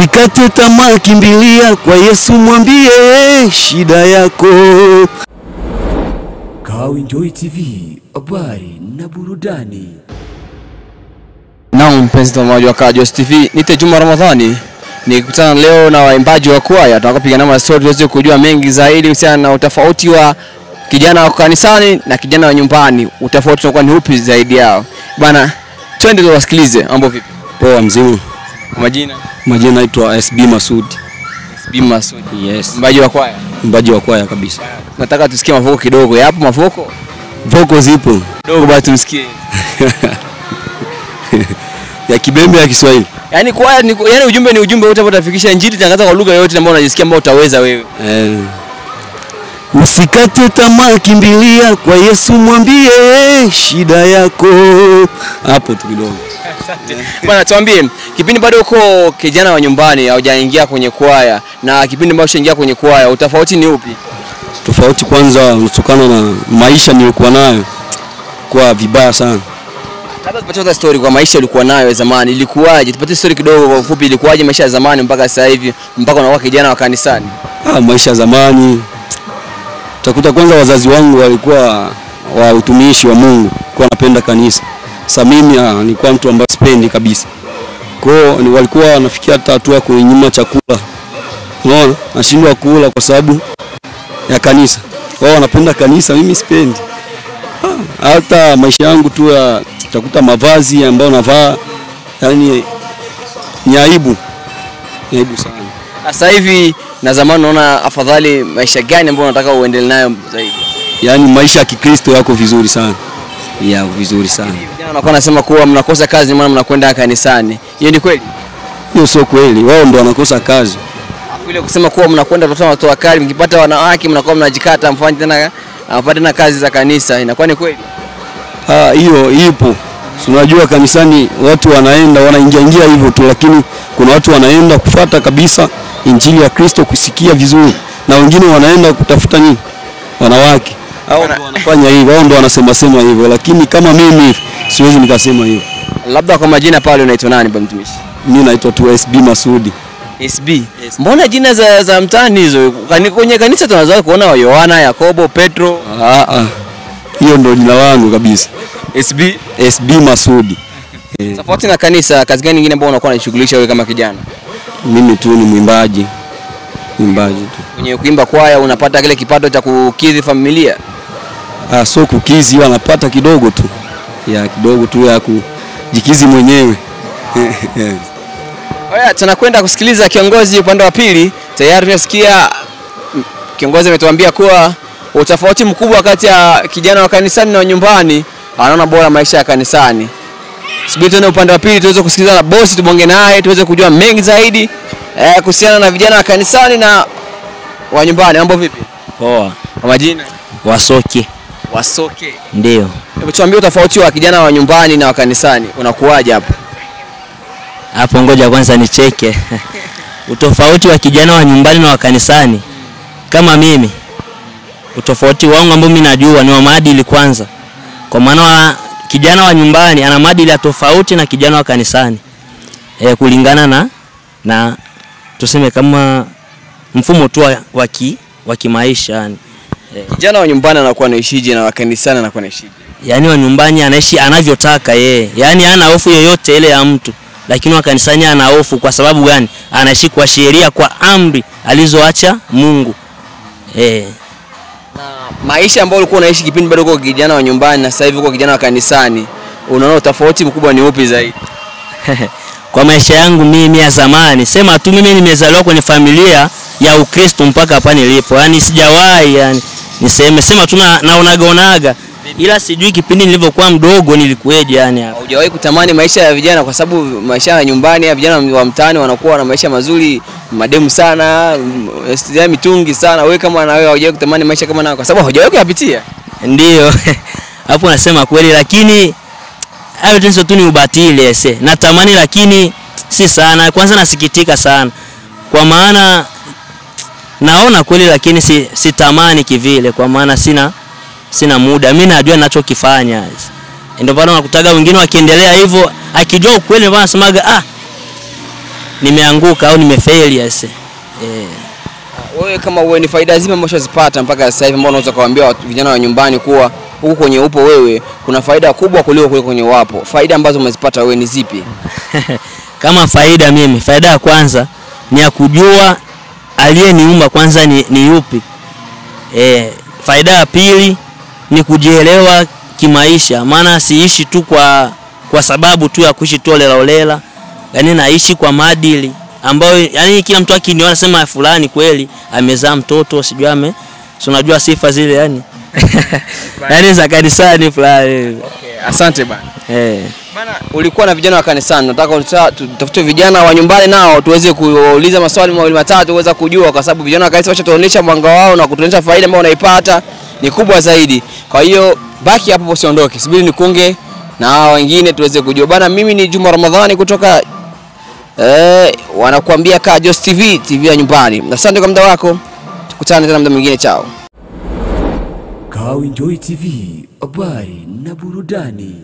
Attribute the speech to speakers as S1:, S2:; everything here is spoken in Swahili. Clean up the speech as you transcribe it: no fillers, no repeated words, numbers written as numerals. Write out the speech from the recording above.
S1: Usikate tamaa, kimbilia kwa Yesu, mwambie shida yako.
S2: Kawi TV, habari na burudani.
S3: Na mpenzi mtazamaji wa Kawi TV, nite Juma Ramadhani. Nikutana leo na waimbaji wa kwaya, tutakapopiga nao story tuweze kujua mengi zaidi kuhusiana na utofauti wa kijana wa kanisani na kijana wa nyumbani. Utofauti unakuwa ni upi zaidi yao? Bana, twende tuwasikilize. Mambo vipi?
S4: Poa mzee.
S3: Majina?
S4: Majina naitwa SB Masud.
S3: SB Masud.
S4: Yes.
S3: Mbaji wa kwaya?
S4: Mbaji wa kwaya kabisa.
S3: Nataka tusikie mavoko kidogo. Yapo mavoko?
S4: Voko zipo.
S3: Kidogo basi tumsikie.
S4: Ya Kibembe ya Kiswahili.
S3: Yaani kwaya ni yani ujumbe ni ujumbe wote ambao utafikisha injili, tangaza kwa lugha yoyote ambayo unajisikia ambayo utaweza wewe.
S1: Usikate tamaa, kimbilia kwa Yesu, mwambie shida yako.
S4: Hapo tu kidogo.
S3: Asante. Bwana, tuambie, kipindi bado uko kijana wa nyumbani haujaingia kwenye kwaya na kipindi ambacho ushaingia kwenye kwaya, utofauti ni upi?
S4: Tofauti kwanza unatokana na maisha nilikuwa nayo kwa vibaya sana.
S3: Labda tupatie story kwa maisha ulikuwa nayo zamani, ilikuwaje? Tupatie story kidogo kwa ufupi, ilikuwaje maisha ya zamani mpaka sasa hivi mpaka unakuwa kijana wa kanisani?
S4: Maisha ya zamani utakuta kwanza wazazi wangu walikuwa wa utumishi wa Mungu, kwa napenda kanisa. Sasa mimi nilikuwa mtu ambaye sipendi kabisa. Kwa hiyo walikuwa wanafikia hata hatua kuninyima chakula. Unaona? Nashindwa kula kwa sababu ya kanisa. Wao wanapenda kanisa, mimi sipendi. Hata maisha yangu tu ya utakuta mavazi ambayo navaa yani ni aibu. Ni aibu sana.
S3: Sasa hivi na zamani unaona afadhali maisha gani ambayo unataka uendelee nayo zaidi?
S4: Yaani maisha ya Kikristo yako vizuri sana. Ya vizuri sana.
S3: Vijana wanakuwa nasema kuwa mnakosa kazi maana mnakwenda kanisani. Hiyo ni kweli?
S4: Hiyo sio kweli. Wao ndio wanakosa kazi.
S3: Afu ile kusema kuwa mnakwenda kutoa watu wakali, mkipata wanawake mnakuwa mnajikata mfanye tena mfanye tena kazi za kanisa, inakuwa ni kweli?
S4: Hiyo ipo. Unajua kanisani watu wanaenda wanaingia ingia hivyo tu, lakini kuna watu wanaenda kufuata kabisa injili ya Kristo kusikia vizuri, na wengine wanaenda kutafuta nini? Wanawake. Hao ndio wanafanya hivyo, hao ndio wanasema sema hivyo, lakini kama mimi siwezi nikasema hivyo.
S3: Labda kwa majina pale unaitwa nani bwana mtumishi?
S4: Mimi naitwa tu SB Masudi.
S3: SB. Mbona jina za mtaani hizo? Kwenye kanisa tunazoea kuona wa Yohana, Yakobo, Petro.
S4: Hiyo ndio jina langu kabisa.
S3: SB
S4: SB Masudi.
S3: Tofauti na kanisa, kazi gani nyingine ambayo unakuwa unajishughulisha wewe kama kijana?
S4: Mimi tu ni mwimbaji. Mwimbaji tu.
S3: Kwenye kuimba kwaya unapata kile kipato cha kukidhi familia?
S4: Sio kukidhi, wanapata kidogo tu. Ya kidogo tu ya kujikizi mwenyewe.
S3: Oya, tunakwenda kusikiliza kiongozi upande wa pili. Tayari tunasikia kiongozi ametuambia kuwa utofauti mkubwa kati ya kijana wa kanisani na wa nyumbani, anaona bora maisha ya kanisani. Subiri tuende upande wa pili tuweze kusikiliza na bosi, tubonge naye tuweze kujua mengi zaidi kuhusiana na vijana wa kanisani na wa nyumbani. Mambo vipi?
S5: Poa.
S3: Kwa majina?
S5: Wasoke.
S3: Wasoke.
S5: Ndio.
S3: Hebu tuambie utofauti wa kijana wa nyumbani na wa kanisani unakuwaje hapo?
S5: Hapo ngoja kwanza nicheke. Utofauti wa kijana wa nyumbani na wa kanisani. Kama mimi, utofauti wangu ambao mimi najua ni wa maadili kwanza. Kwa maana kijana wa nyumbani ana maadili ya tofauti na kijana wa kanisani. Kulingana na tuseme kama mfumo tu wa kimaisha yani.
S3: Kijana wa nyumbani anakuwa anaishije na wa kanisani anakuwa anaishije?
S5: Yaani wa nyumbani anaishi anavyotaka yeye. Yaani hana hofu yoyote ile ya mtu. Lakini wa kanisani ana hofu. Kwa sababu gani? Anaishi kwa sheria, kwa amri alizoacha Mungu.
S3: Na maisha ambayo ulikuwa unaishi kipindi bado uko kijana wa nyumbani na sasa hivi uko kijana wa kanisani, unaona tofauti mkubwa ni upi zaidi?
S5: Kwa maisha yangu mimi ya zamani, sema tu mimi nimezaliwa kwenye familia ya Ukristo mpaka hapa nilipo. Yaani sijawahi yani niseme sema tu naonaga ila sijui kipindi nilivyokuwa mdogo nilikueje yani hapa.
S3: Hujawahi kutamani maisha ya vijana? Kwa sababu maisha ya nyumbani ya vijana wa mtaani wanakuwa na maisha mazuri, mademu sana, mitungi sana. Wewe kama na wewe hujawahi kutamani maisha kama nao kwa sababu hujawahi kuyapitia?
S5: Ndio. Hapo nasema kweli, lakini hayo tenso tu ni ubatili ese. Natamani lakini si sana. Kwanza nasikitika sana. Kwa maana naona kweli lakini sitamani kivile, kwa maana sina muda. Mimi najua ninachokifanya. Ndio maana unakutaga wengine wakiendelea hivyo, akijua ukweli ndio anasemaga nimeanguka au nimefeli ase.
S3: Wewe kama wewe ni faida zipi ambazo ushazipata mpaka sasa hivi ambao unaweza kuwaambia vijana wa nyumbani kuwa huku kwenye upo wewe kuna faida kubwa kuliko kule kwenye wapo? Faida ambazo umezipata wewe ni zipi?
S5: Kama faida mimi, faida ya kwanza ni ya kujua aliyeniumba kwanza ni yupi. Faida ya pili ni kujielewa kimaisha, maana siishi tu kwa sababu tu ya kuishi tu olela olela, yani naishi kwa maadili ambayo yani kila mtu akiniona sema fulani kweli amezaa mtoto, sijui ame, si unajua sifa zile yani yani za kanisani fulani.
S3: Okay, asante bana. Bana, ulikuwa na vijana wa kanisani, nataka tutafute vijana wa nyumbani nao tuweze kuuliza maswali mawili matatu kuweza kujua, kwa sababu vijana wa kanisa washatuonyesha mwanga wao na kutuonyesha faida ambayo wanaipata ni kubwa zaidi. Kwa hiyo baki hapo, usiondoke, subiri nikunge na hao wengine tuweze kujua. Bana, mimi ni Juma Ramadhani kutoka wanakuambia Kajos TV, TV ya nyumbani. Asante kwa muda wako. Tukutane tena muda mwingine, chao.
S2: Kaw Enjoy TV, habari na burudani.